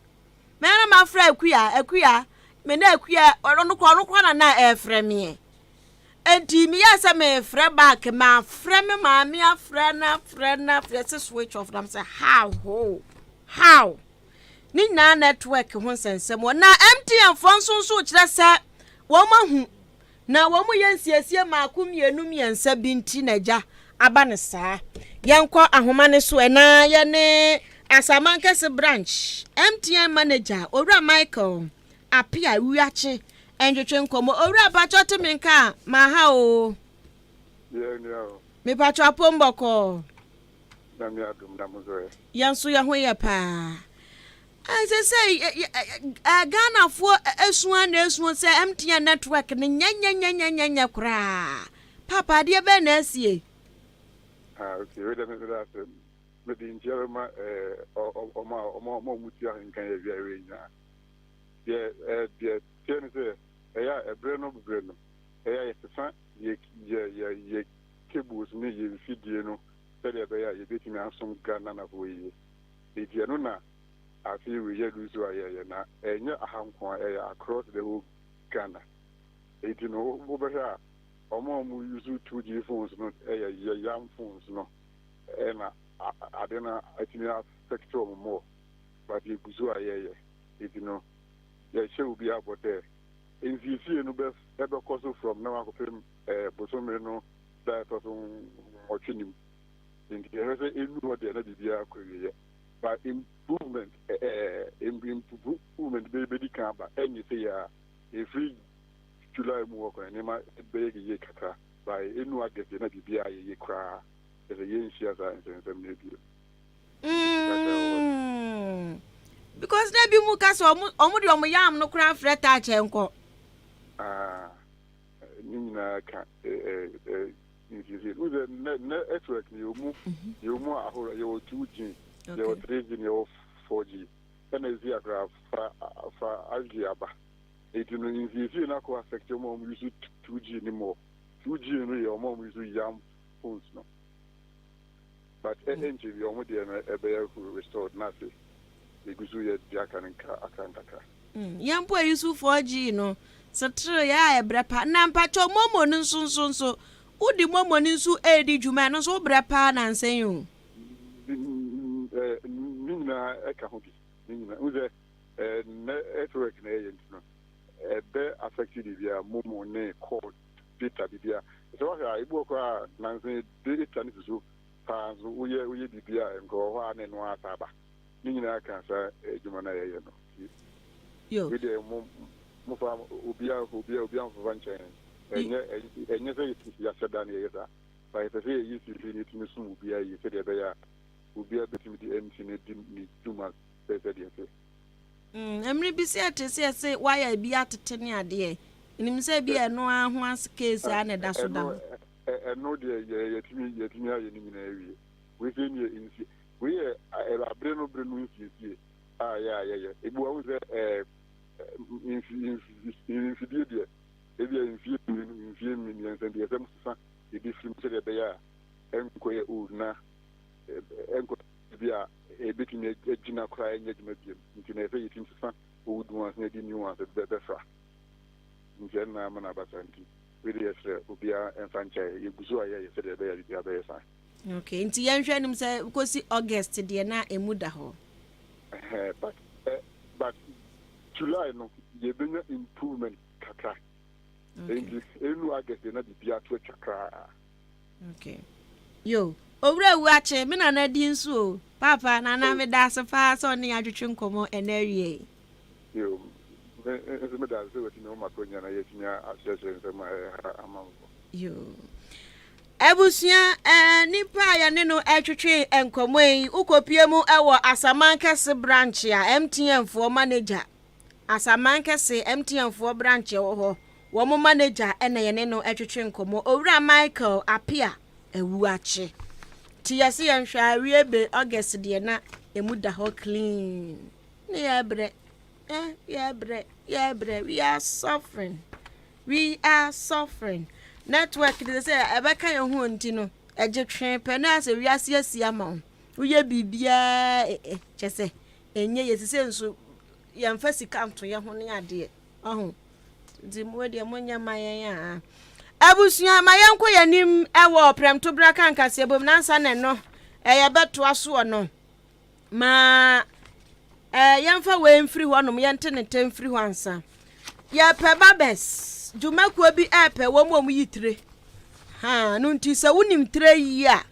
mɛ na ma frɛ akuya akuya me na akuya ɔno kora ɔno kora na na ɛɛfrɛ meɛ. Enti meyɛɛ sɛ merefrɛ back, mafrɛ me maame afrɛ no afrɛ no afrɛ sɛ switch off na mesɛ how ho how ne nyinaa network ho nsɛnsɛm wɔ na MTN foɔ nso nso kyerɛ sɛ wɔn ahu na wɔn yɛ nsiesie mmaako mmienu mmiɛnsa bi nti na agya aba ne saa yɛnkɔ ahoma ne so ɛna yɛne Asamankɛse branch MTN manager Owura Michael Apia wiakye ntwetwe nkɔmmɔ. Owura pakyɛ te me nka a maha oo. Yɛ nua o. Me pakyɛ apom bɔkɔɔ. Nyame adom na mo nso ɛ. Yɛn nso yɛ ho yɛ paa. Ɛsɛ sɛ Ghanafoɔ esu a na esu sɛ MTN network no nyɛnyɛnyɛnyɛnyɛ koraa. Papa adeɛ bɛn na asie? Ah okay, wei dɛ me meda ase. Mede nkyia bɛma ɔmo a ɔmo a ɔmo tia nka yɛ wia wei nyinaa. Deɛ ɛɛ deɛ teɛ ne sɛ ɛyɛ a ɛberɛ no berɛ no ɛyɛ a yɛsesa yɛ yɛ yɛ yɛ cables ne yɛ mfidie no sɛdeɛ ɛbɛyɛ a yɛbɛtumi asom Ghanafoɔ yie. Enti ɛno na afei wei yɛ lose a yɛyɛ na ɛnyɛ aha nko a ɛyɛ across the whole Ghana. Enti no wobɛhwɛ a wɔn a wɔn use 2G phones no ɛyɛ yɛ yam phones no ɛna ade no atumi affect wɔn more but yɛgu so a yɛyɛ. Ntsi no, yɛhyɛ obiara bɔ dɛ nsiesie no bɛkɔ so from now akɔpem bosome no da a ɛtɔ so nwɔtwe no mu. Ntsi yɛhwɛ sɛ ennur hɔ deɛ na biribiara akɔ awieɛ. But improvement improvement bɛdi kan aba, ɛnyɛ sei ara. Ɛfiri July mu hɔ kɔ no nneɛma bɛyɛ yie kakra, but ennur August deɛ na biribiara ayɛ yie koraa, kyerɛ sɛ yɛnhyia saa nsɛnsɛm no bio. Mm. Because na bi mu ka sɛ ɔmo ɔmo de ɔmo yam no koraa frɛ touch nkɔ. Ah, ne nyinaa ka ɛɛ nsiesie. N sɛ nɛ network no yɛwɔ mu mhm. yɛwɔ mu ahorow yɛwɔ 2G yɛwɔ 3G yɛwɔ 4G ɛna esi akora fa fa 5G aba. Eti no nsiesie no akɔ affect ɔmo a ɔmo use 2G ne more. 2G no yɛ ɔmo a ɔmo use yam phones no. But ɛnkyɛ bi ɔmo deɛ no ɛbɛyɛ restored na afei yɛgu so yɛ deɛ aka no nkakra nkakra. Yɛn mpo a use 4G no setere yɛ a ɛbrɛ pa na mpakyɛw momo no nso nso nso wode momo no nso ɛredi dwuma ɛno nso wobrɛ paa nansa yi o. Ne nyinaa ɛka ho bi ne nyinaa wohu sɛ network na ɛyɛ nti no ɛbɛ affect biribiara momo ne call data biribiara sɛ wahwɛ a ebi wɔ koraa a nansa yi data no si so paa nso woyɛ woyɛ biribi a nka wɔ hɔ a na ɛno ara saa ba ne nyinaa ka saa adwuma no a yɛyɛ no nti wei deɛ mo mofa obiara obiara obiara mfafa nkyɛn ɛnyɛ ɛnyɛ sɛ yɛahyɛ da na yɛyɛ saa ba yɛpɛ sɛ yɛyɛ siesie na yɛtumi som obiara yie sɛdeɛ ɛbɛyɛ a obiara bɛtumi de MC no di ne dwuma sɛ sɛdeɛ ɛsɛ. Mmere bi sɛ ɛte sɛ yɛse wire bi atete ne adeɛ Menim sɛ ebia ɛno ara ho as case ara na ɛda so da hɔ. Ɛno deɛ yɛ yɛtumi yɛtumi ayɛ ne nyinaa awie. Wei sɛ neɛ nsie wei yɛ abere no bere no nsiesie a yɛ a yɛyɛ. Ebi wɔ ho sɛ ɛɛ mfi mfi mfidie deɛ ebi a mfie mmienu mfie mmiɛnsa bi ɛsɛ mo sesa ebi firi mu sɛdeɛ ɛbɛyɛ a ɛnkɔ yɛ old na ɛnkɔ bi a ebetumi agyina koraa ɛnyɛ adwuma biem nti na ɛsɛ yɛtumi sesa old ones na yɛde new ones bɛfra. Nti ɛno na ama no aba saa nti wei deɛ yɛsrɛ obiara mfa nkyɛ yɛn, yɛgu so a yɛyɛ sɛdeɛ ɛbɛyɛ a biribiara bɛyɛ fine. Okay, nti yɛnhwɛ anim sɛ kɔsi August deɛ na ɛmu da hɔ. Ɛhɛn, but eh, but July no yɛbɛnya improvement kakra. Okay. Nti ɛnu August deɛ na biribiara to atwa koraa. Okay. Yo, Owura Awuakye, me nana di nso o. Paapa, nana oh. meda ase paa sɛ ɔne yɛn atwetwe nkɔmmɔ ɛnɛ awie yi. Yo, me nso meda ase sɛ watumi ama m'akwanya na yɛatumi akyerɛkyerɛ nsɛm a ɛha amanfoɔ. Yo. Abusua, eh, nipa a yɛne no ɛtwetwe nkɔmmɔ yi, wokɔpie mu ɛwɔ Asaman Kɛse branch a MTN foɔ manager, Asaman Kɛse MTN foɔ branch ɛwɔ hɔ, wɔn manager ɛna yɛne no ɛtwetwe nkɔmmɔ, Owura Michael Apia Awuakye. Nti yɛse yɛnhwɛ awie be August deɛ na emu da hɔ clean. Ne yɛbrɛ, eh, yɛbrɛ, yɛbrɛ, we are suffering. We are suffering. Network de sɛ ɛbɛka yɛn ho nti no, ɛgye twee pɛ na asɛ wiase asi ama wo. Woyɛ biribiara kyɛ sɛ ɛnyɛ yɛ sisɛ nso yɛmfa sika nto yɛn ho ne adeɛ. Ɔho. Nti mo deɛ monyɛ ma yɛn a. Abusua ma yɛnkɔ yɛn anim ɛwɔ prɛmtobra kankaseɛ bom nansa na ɛno ɛyɛ bɛtoa soɔ no. Ma eh, yɛmfa wei mfiri hɔ nom, yɛnte ne tɛ mfiri hɔ ansa. Yɛpɛ barbers, dwumakuo bi ɛɛpɛ wɔn a wɔyi tire. Ha, no nti sɛ wonim tire yi a,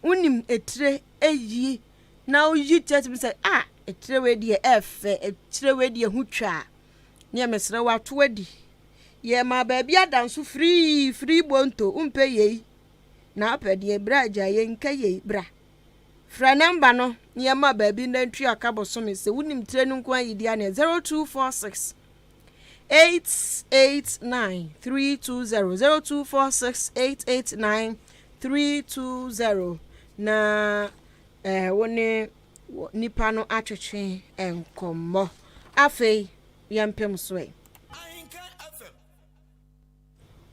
wonim etire eyi na woyi tire tumi sɛ ah, etire wei deɛ ɛɛfɛ, etire wei deɛ ho twa a, neɛ mesrɛ wo ato adi. Yɛma baabi ada nso firii, firii bonto, wompɛ yei, na wopɛ deɛ bra gya yei nka yei, bra. Frɛ nɔmba no na yɛma baabi na ntua ka bosome sɛ wonim tire no nko ayi deɛ ne 0246 889 320 0246 889 320 na eh, wo ne nipa no atwetwe nkɔmmɔ. Afei yɛmpem so ɛ.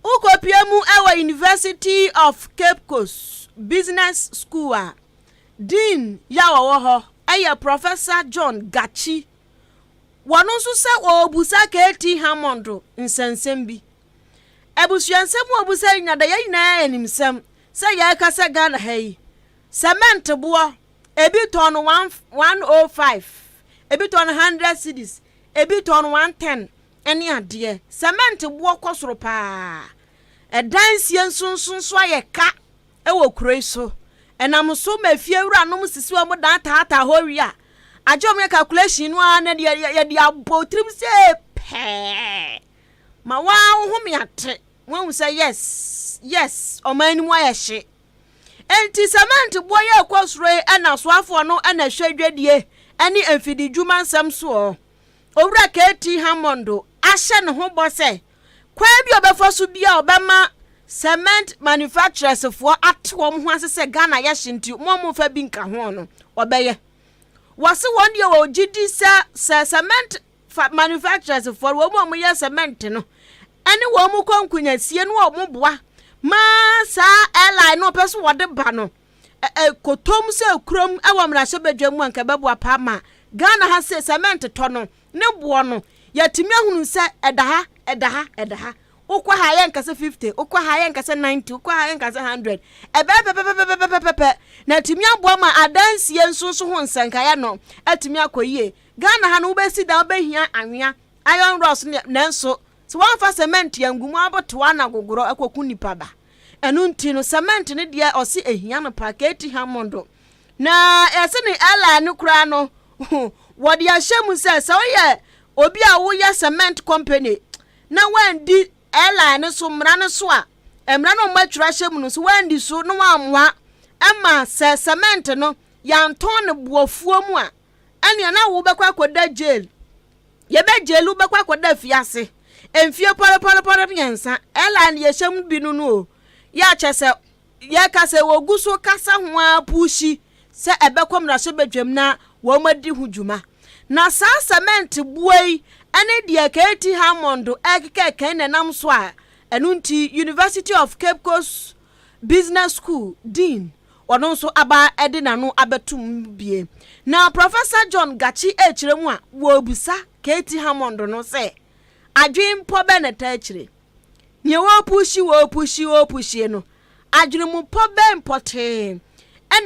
Wokɔpue mu wɔ University of Cape Coast Business School a, Dean yi a ɔwɔ hɔ yɛ Professor John Gatsi. Wɔno nso sɛ ɔrebisa KT Hammond nsɛnsɛm bi. Abusuansɛm a ɔbisa yi nyina da yɛn nyinaa animsɛm sɛ yɛreka sɛ Ghana ha yi, cement boɔ, ebi tɔn no 105, ebi tɔn no 100 cedis, ebi tɔn no 110. ne adeɛ. Cement boɔ kɔ soro paa. Ɛdan sie nsonso nso ayɛ ka wɔ kuro yi so. Ɛnam so ma efie wuranom sisi wɔn dan taataa hɔ wie a, agye wɔn yɛ calculation no ara na yɛde abɔ tirim sɛ pɛɛ ma waa wo home ate. Wɔahu sɛ yes, yes, ɔman no mu ayɛ hye. Enti cement boɔ yɛ kɔ soro yi ɛna soafoɔ no na ɛhwɛ dwadie ne mfididwuma nsɛm soɔ. Owura KT. Hammond ahyɛ ne ho bɔ sɛ kwan bi a ɔbɛfa so biara ɔbɛma cement manufacturers foɔ ate wɔn ho ase sɛ Ghana yɛ hye nti mo a momfa bi nka ho no ɔbɛyɛ. Wɔse wɔn deɛ wɔgye di sɛ sɛ cement manufacturers foɔ wɔn a wɔyɛ cement no ɛne wɔn kɔ nkonyasie no wɔn boa ma saa airline no ɔpɛ so wɔde ba no Ɛkɔtɔm sɛ kurom wɔ mmarahyɛbadwa mu a nka ɛbɛboa paa ma Ghana ha sɛ cement tɔ no ne boɔ no yɛatumi ahunu sɛ ɛda ha ɛda ha ɛda ha wokɔ ha yɛ nka sɛ 50 wokɔ ha yɛ nka sɛ 90 wokɔ ha yɛ nka sɛ 100 ɛbɛyɛ pɛpɛpɛpɛpɛpɛ na atumi aboa ma adansie nso nso ho nsɛnkaeɛ no atumi akɔ yie Ghana ha no wobɛsi dan wobɛhia anwea iron rods nanso sɛ woamfa cement angu mu abotoa na gogorɔ akɔku nipa ba Ɛno nti no cement no deɛ ɔse ehia no paa KT Hammond na yɛse ne airline no koraa no wɔde ahyɛ mu sɛ sɛ woyɛ obi a woyɛ cement company na wandi airline no so mmara no so a mmara no wɔatwerɛ ahyɛ mu no so wandi so na wammoa ɛma sɛ cement no yɛantɔn no boafuo mu a ɛnea na wobɛkɔ akɔda jail Yɛbɛgyeli wo bɛkɔ akɔda afiase mfie pɔrepɔrepɔre mmiɛnsa. Ɛla ne yɛhyɛ mu bi no no o. Yɛ a kyɛ sɛ yɛka sɛ wɔgu so kasa ho ara puuhyi sɛ ɛbɛkɔ mmarahyɛbadwam na wɔn adi ho dwuma. Na saa cement boɔ yi ne deɛ KT Hammond ɛrekeka na ɛnam so a ɛno nti University of Cape Coast Business School Dean, ɔno nso aba de n'ano abɛto mu bie. Na Professor John Gatsi rekyerɛ mu a, wɔrebisa KT Hammond no sɛ, adwenpɔ bɛn na ɛtaa akyire? Nea wɔrepuhyi, wɔrepuhyi, wɔrepuhyi no, adwenemupɔ bɛn pɔtee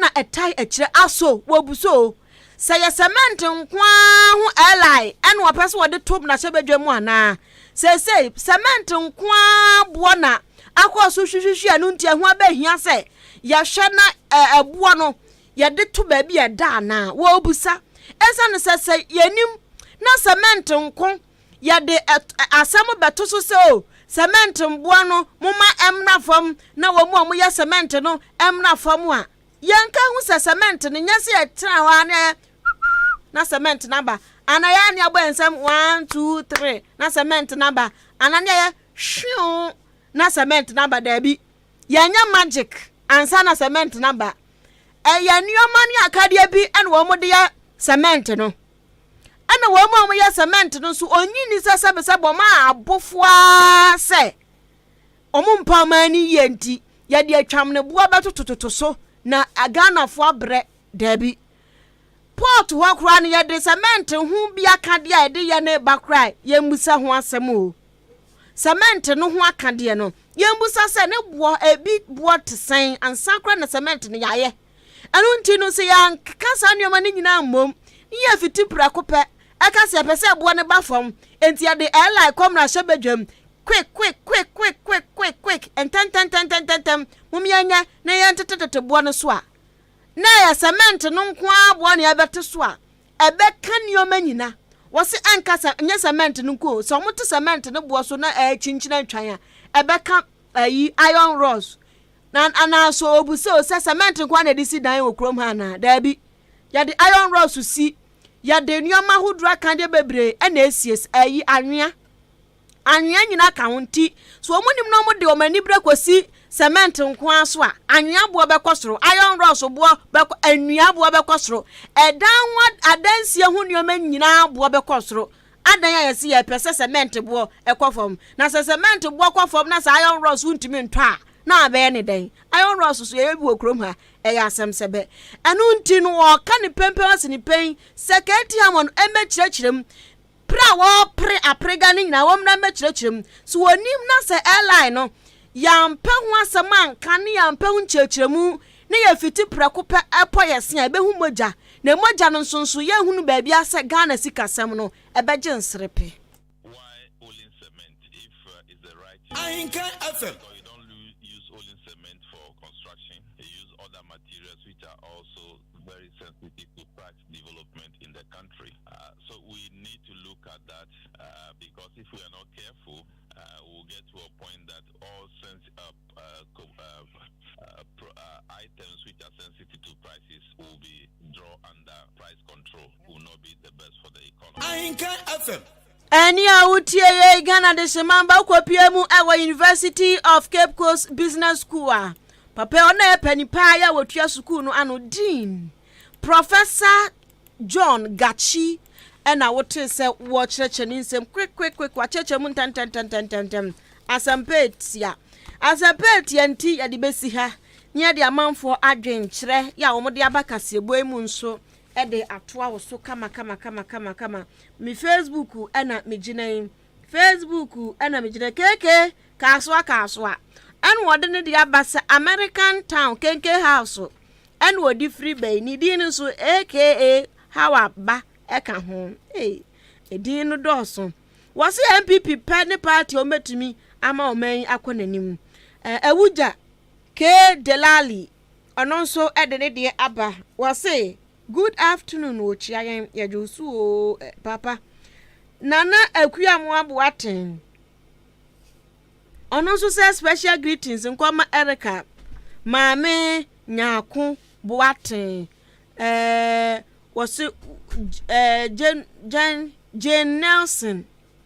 na ɛtae akyire? Aso wɔrebusa o, sɛ yɛ cement nko ara ho airline ɛna wɔpɛ sɛ wɔde to mmarahyɛbadwa mu anaa? Seesei cement nko ara boɔ na akɔ so hwihwihwi ɛno nti ɛho abɛhia sɛ yɛhwɛ na ɛboɔ no yɛde to baabi a ɛda anaa? Wɔrebisa. Ɛsiane sɛ sɛ yɛnim na cement nko yɛde asɛm bɛto so sɛ o. Cement mboa no momma ɛmmra fam na wɔn a wɔyɛ cement no mmra fam a, yɛnka nhu sɛ cement no nyɛ sɛ yɛtena hɔ ara na yɛayɛ na cement no aba, anaa yɛayɛ na yɛabɔ yɛn nsam one, two, three na cement no aba, anaa na yɛayɛ hweoo na cement no aba. Daabi, yɛnyɛ magic ansa na cement no aba. Ɛyɛ nneɛma ne akadeɛ bi na wɔde yɛ cement no. Ɛna wɔn a wɔyɛ cement no nso, onnye nni sɛ sɛbesɛbe wɔn a abofo ara sɛ wɔn mpa ɔman no yie nti, yɛde atwamneboɔ bɛtotototo so na Ghanafoɔ abrɛ. Daabi. Port hɔ koraa no, yɛde cement ho bi akadeɛ a yɛde yɛ no reba koraa a, yɛmmisa ho asɛm o. Cement no ho akadeɛ no, yɛmmisa sɛ ne boɔ, ebi boɔ te sɛn ansa koraa na cement no yɛayɛ. Ɛno nti no, sɛ yɛankeka saa nneɛma no nyinaa ammom ne yɛfiti prɛko pɛ ka sɛ yɛpɛ sɛ ɛboɔ no ba fam, enti yɛde airline kɔ mmarahyɛbadwam quick quick quick quick quick quick quick, ntɛntɛntɛntɛntɛm, mom yɛnyɛ na yɛntetetete boɔ no so a, na ɛyɛ cement no nko ara boɔ na yɛbɛte so a, ɛbɛka nneɛma nyina. Wɔse ɛnka sɛ, nyɛ cement no nko o, sɛ wɔte cement no boɔ so na ɛrekyinkyini atwan a, ɛbɛka ayi iron rods Na anaa so obu sɛ o sɛ cement nko ara na yɛde si dan wɔ kurom ha anaa? Daabi. Yɛde iron rods si, yɛde nneɛma ahodoɔ akadeɛ bebree na esie ayi anwea. Anwea nyinaa ka ho nti, so wɔn nim na wɔn de wɔn ani bere kɔsi cement nko ara so a, anwea boɔ bɛkɔ soro, iron rods boɔ bɛkɔ, nnua boɔ bɛkɔ soro, ɛdan ho adansie ho nneɛma nyinaa boɔ bɛkɔ soro. Adɛn a yɛse yɛpɛ sɛ cement boɔ kɔ fam? Na sɛ cement boɔ kɔ fam na sɛ iron rods wontumi ntɔ a, na abɛyɛ ne dɛn? Iron rods so yɛyɛ bi wɔ kurom ha, ɛyɛ asɛm sɛ bɛ. Ɛno nti no wɔka ne pɛnpɛn ase ne pɛn sɛ KT Hammond mmɛkyerɛkyerɛ mu. Pere a wɔrepere aperega no nyinaa wɔmmra mmɛkyerɛkyerɛ mu. So wɔnim na sɛ airline no yɛampɛ ho asɛm anka ne yɛampɛ ho nkyerɛkyerɛmu na yɛfiti prɛko pɛ pɔ yɛn se a, yɛbɛhu mogya. Na mogya no nso nso, yɛnhunu baabiara sɛ Ghana sikasɛm no, ɛbɛgye nserepe. Ahenkan FM. Items which are sensitive to prices will be draw under price control will not be the best for the economy. Ahenkan FM. Ɛnne a wotie yei Ghana Dehyemamba wokɔpie mu wɔ University of Cape Coast Business School a papa yi ɔno na ɛyɛ panin paa yɛ a wɔtua sukuu no ano Dean Professor John Gatsi na wotee sɛ wɔrekyerɛkyerɛ ne nsɛm quick quick quick, wakyerɛkyerɛ mu ntɛntɛntɛntɛntɛm. Asɛmpa etia. Asɛmpa etia nti yɛde besi ha na yɛde amanfoɔ adwenkyerɛ yɛ a wɔde aba kaseɛbɔ yi mu nso de atoa wo so kama kama kama kama kama. Me Facebook na megyina yi. Facebook na megyina KK Kasoa Kasoa ɛna wɔde ne de aba sɛ American Town Kenke House ɛna ɔde firi bɛyi ne din no nso aka Hawa ba ɛka ho. Ei, edin no dɔɔso. Wɔse NPP pɛ ne party a wɔbɛtumi ama ɔman yi akɔ n'anim. Awugya K. Delali ɔno nso de ne deɛ aba. Wɔse good afternoon wɔkyia yɛn yɛgye wo so oo papa. Nana Akua Amoah Boateng Ɔno nso sɛ special greetings nkɔ ma Erica Maame Nyarko Boateng ɛɛ wɔse ɛɛ Jane Jane Jane Nelson.